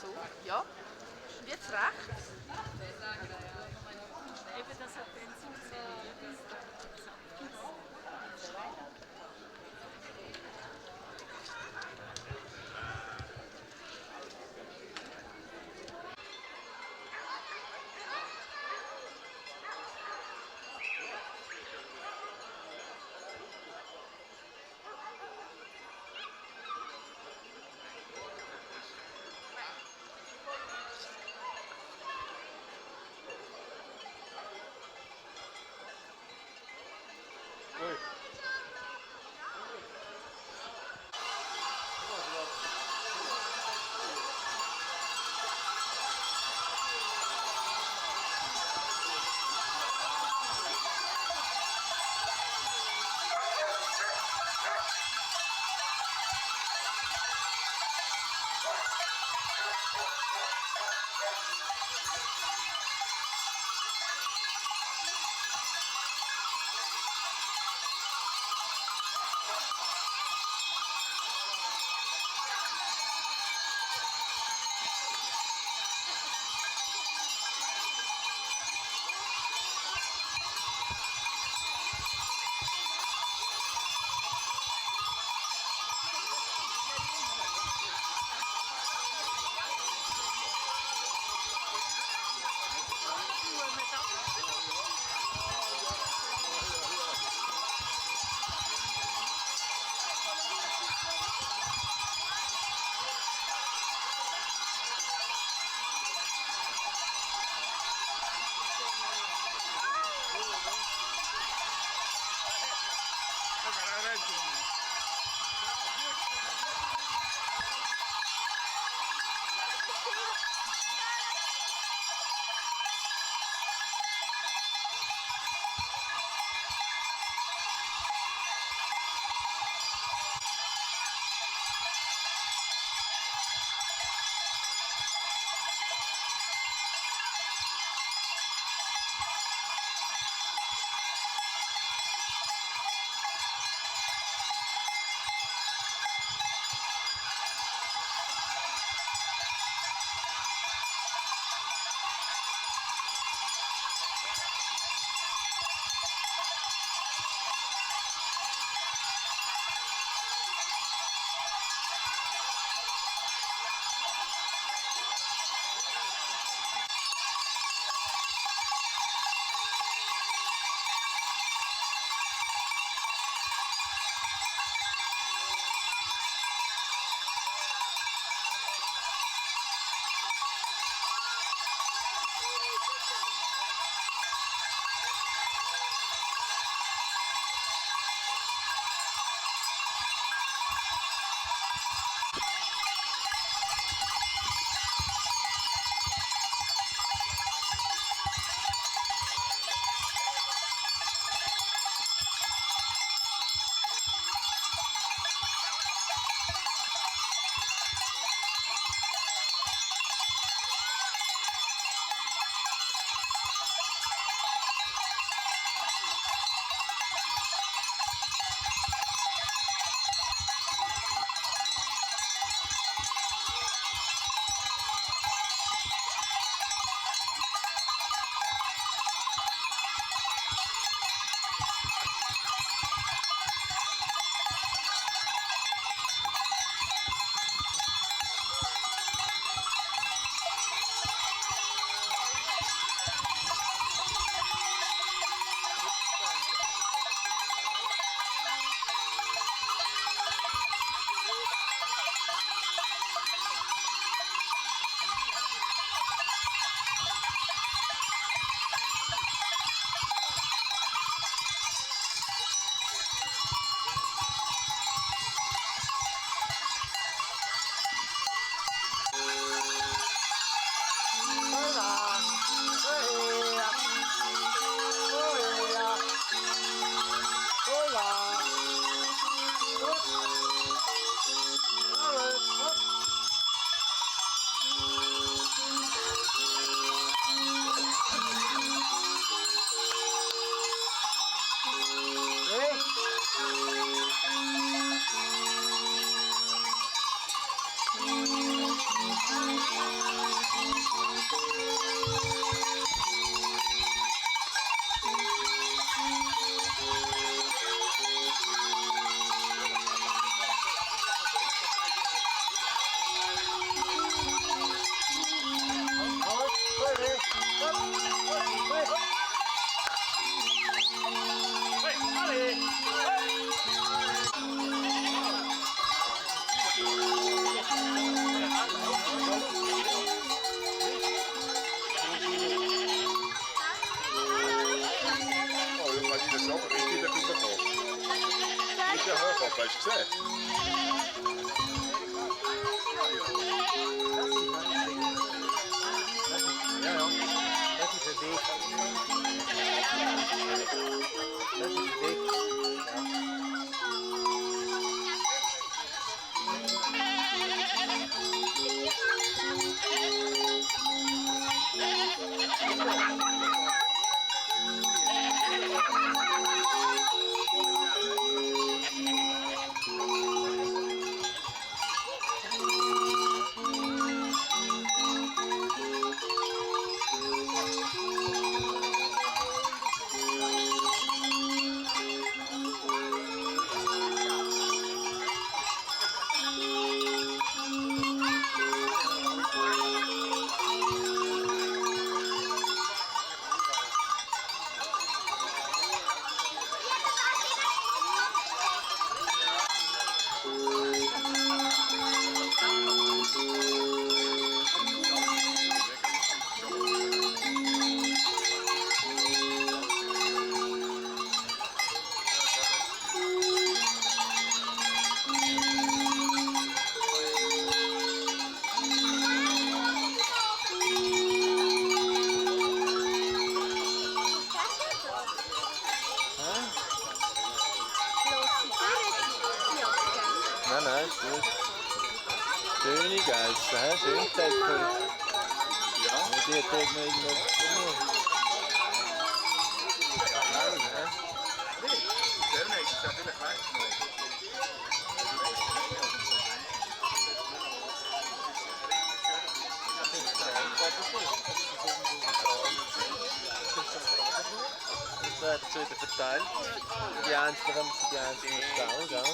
zo. Ja. Jetzt rechts. Eben das hat dann funktioniert. Thank you. Hast du gesehen? Ja, ja. Das ist ein Weg. Das ist ein Weg. Nein, nein, ist gut. Schöne Geissen, hä? Schön Deckel. Ja. Und die hat irgendwo noch. Das wird jetzt wieder verteilt. Die einzelnen haben sie die einzelnen Stau, gell?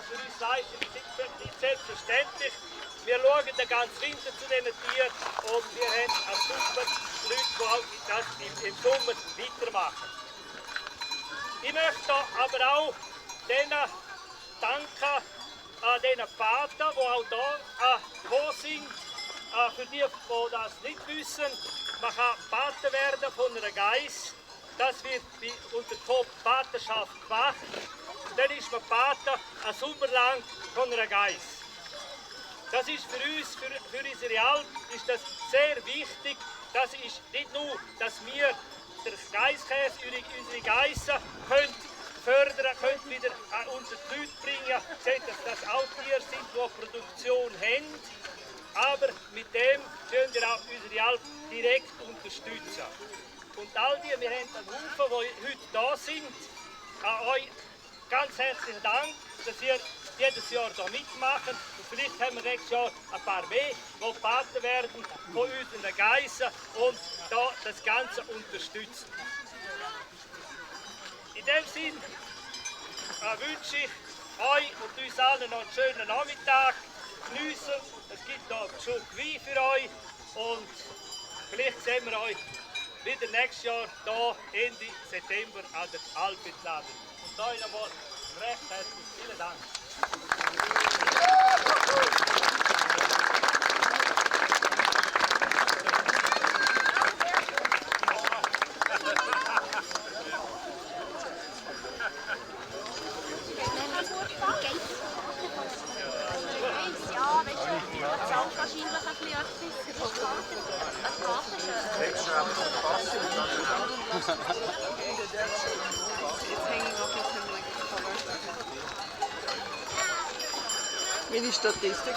Für uns Leute nicht selbstverständlich. Wir schauen den ganzen Winter zu diesen Tieren und wir haben einen super Leute, die das im Sommer weitermachen. Ich möchte aber auch denen danken, diesen Paten, die auch hier gekommen sind. Für die, die das nicht wissen, man kann Paten werden von einer Geiss. Das wird unter Top-Patenschaft gemacht. Dann ist man Pate einen Sommer lang von einer Geiss. Das ist für uns, für unsere Alp, ist das sehr wichtig. Das ist nicht nur, dass wir den Geisskäse, unsere Geissen fördern können, wieder unter die Leute bringen, sehen, dass das auch Tiere sind, die Produktion haben. Aber mit dem können wir auch unsere Alp direkt unterstützen. Und all die, wir haben einen Haufen, die heute da sind, an euch ganz herzlichen Dank, dass ihr jedes Jahr hier mitmacht. Und vielleicht haben wir nächstes Jahr ein paar mehr, die Paten werden von unseren Geissen und da das Ganze unterstützen. In dem Sinn wünsche ich euch und uns allen noch einen schönen Nachmittag. Geniessen. Es gibt hier einen Schluck Wein für euch und vielleicht sehen wir euch wieder nächstes Jahr hier Ende September an der Alpentladung. Und euch nochmal recht herzlich vielen Dank. Wahrscheinlich ein bisschen etwas. Meine Statistik.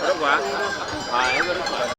Rất quá.